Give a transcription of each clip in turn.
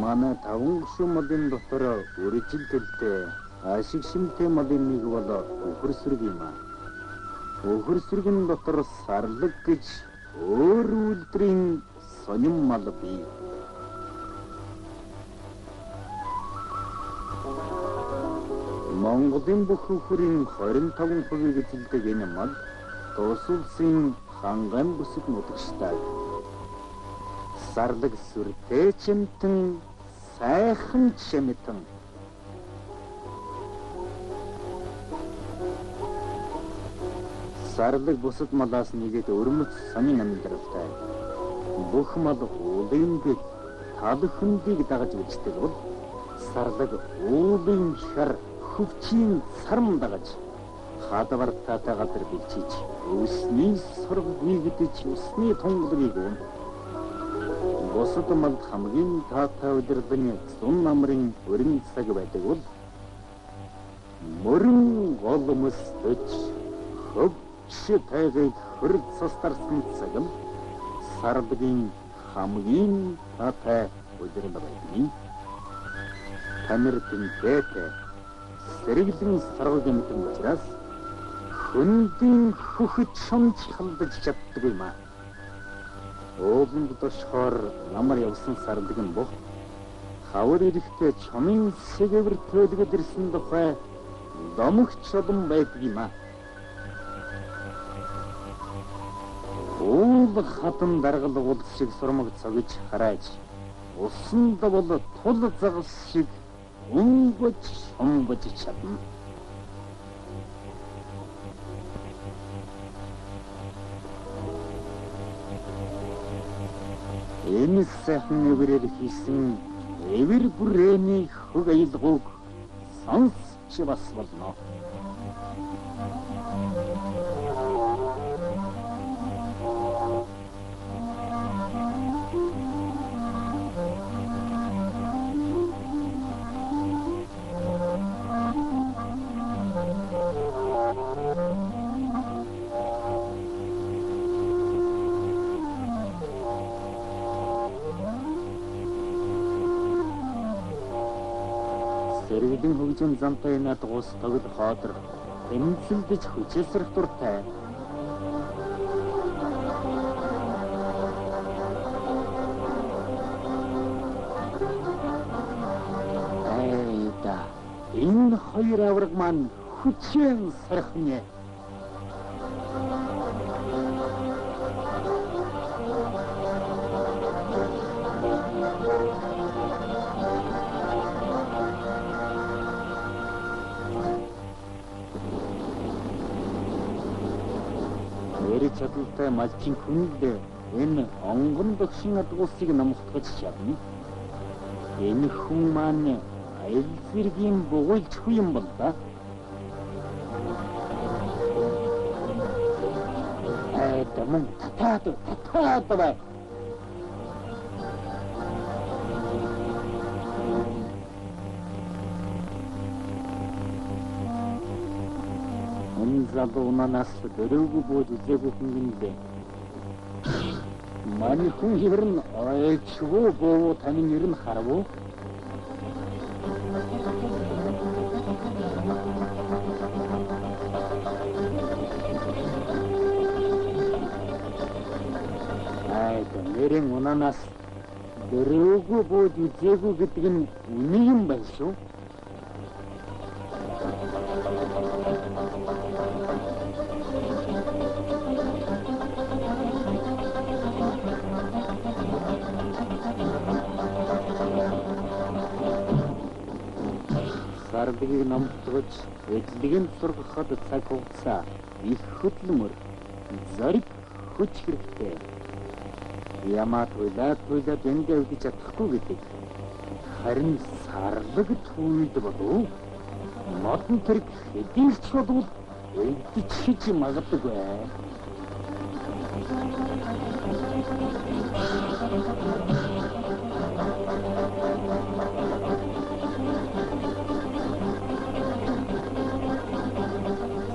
Манай таван гишүүн малын дотор үржил төлтэй ашиг шимтэй малын нэг бол үхэр сүрэг юм аа. Үхэр сүргэн дотор сарлаг гэж өөр үйлдвэрийн сонин мал бий. Монголын бүх үхрийн 25%-ийг эзэлдэг энэ мал тус улсын ханган бүсэд нутагштай. Сарлаг сүртэй чимтэн, сайхан чимтэн. Сарлаг бусад малаас нэгэд өрмөц сонин амьдралтай. Бүх мал уулын бэл тал хөндийг дагаж үждэг бол сарлаг уулын шар хөвчийн сарм дагаж хадвар таатай газар бэлчиж өвсний сорго гүйгдэж усны тунгалгийг уун. Бусад малд хамгийн таатай удирдан зун намрын өрн цаг байдаг бол мөрөн гол мөсдөж хөвч тайгыг хөр цастарсан цаг нь сарлагийн хамгийн таатай удирдал байдаг. Танир тэнхээтэй сэргэлэн сарваг юмтан учраас хөндийн хөхөд шунж халдаж чаддаг юм аа. Ууланд дошхоор намар явсан сарлаг нь бох хавар ирэхдээ чонын сэгэвэр төлгөд ирсэн тухай домогч чулан байдаг юм аа. Уул хатан даргал уул шиг сурмаг цогж харааж усанд бол тул загас шиг өнгөж шумбаж чадна. Энэ сайхан эврээр хийсэн эвэр бүрээний хөг аялгауг сонсч бас болно. Сэргэлэн хөгжим замтай надгуус тогл хоодор тэмцэлдэж хүчээсрэх дуртай. Айда, энэ хоёр авраг маань хүчээн сарах нэ. Чадalтай малчин хүнд энэ онгон догшин адгуусыг намхтгаж чадна. Энэ хүн маань аялал зэргийн бугуйлч хүн юм бол да. Айда мөн татаад татаад бай. Энэ залуу манаас дөрөвгүй бууж үзээгүй хүн юм бэ. Манай хүн ер нь ойчгүй буу таны нэр нь харав уу? Гэрийн унаанаас дөрөвгөө бууж үзээгүй гэдэг нь үнэн юм байна шүү. Сарлагийг намтгаж эдлэгийн сургахад цаг хугацаа их хөдөлмөр зориг хүч хэрэгтэй. Ямаа туйлаад туйлаад эндээ өвдөж чадахгүй гэдэг. Харин сарлаг түйд болов модон тэрэг хэдийч болов өвдөж хийж магадгүй.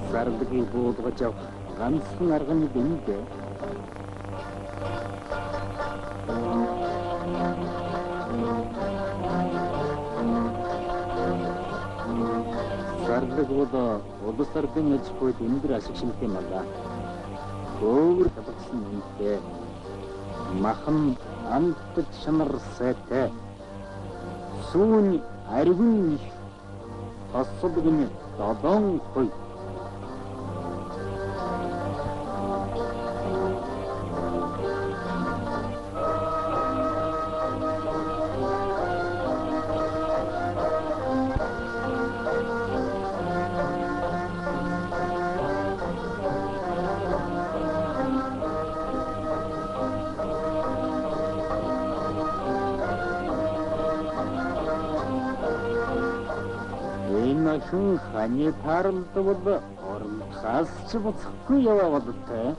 Сарлагийг буулгаж авах ганцхан арга нь энд. Сарлаг бол улс ардын аж ахуйд өндөр ашиг шинэтэй малаа. Хөөвөр талгсан үнэтэй. Махан амтд чанар сайтай. Сүүн аривын их. Тосолг нь 7%. Охин ханы тааралдвал оролдохоос ч буцахгүй яваа бололтой.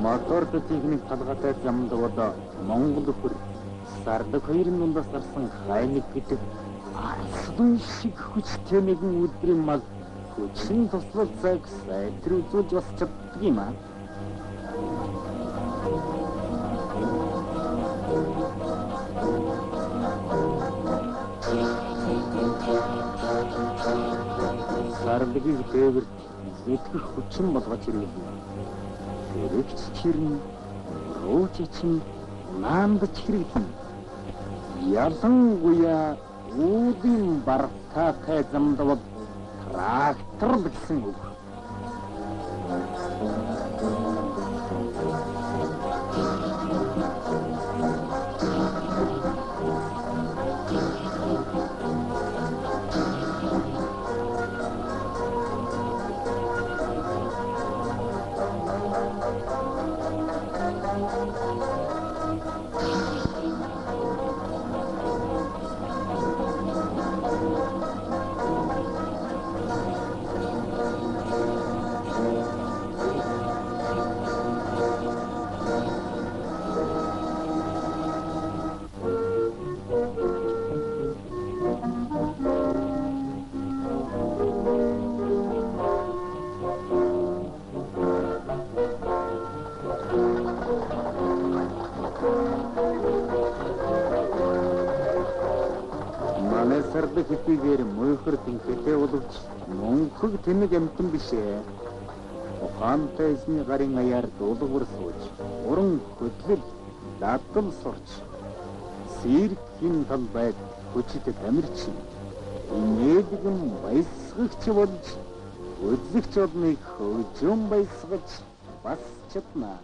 Мотор техник толгойтой замд бол Монгол хөр сарлаг хоёрын дундаас гарсан хайныг гэдэг арслан шиг хүчтэй нэгэн өдрийн мал хүчин туслалцааг сайтар үзүүлж бас чаддаг юм аа. Сарлагийг дээвэрт зэтгэх хүчин болгож хэрэглэнэ. Тэрэгч чирнэ, рууч чин, наандч хэрэглэнэ. Ялангуяа үүдийн бартаатай замд бол трактор гэсэн үг. Сарлаг хэдийгээр муйхар тэнхээтэй боловч мөнхөг тэнэг амьтан биш ээ. Ухаантай эзний гарын аяар дуулугвар сууж, уран хөдлөл, ладал сурч, сэргийн талбайд хүчит тамирч, инээлгэн баясгагч болж, үзэгч олныг хөгжим баясгаж бас чадна.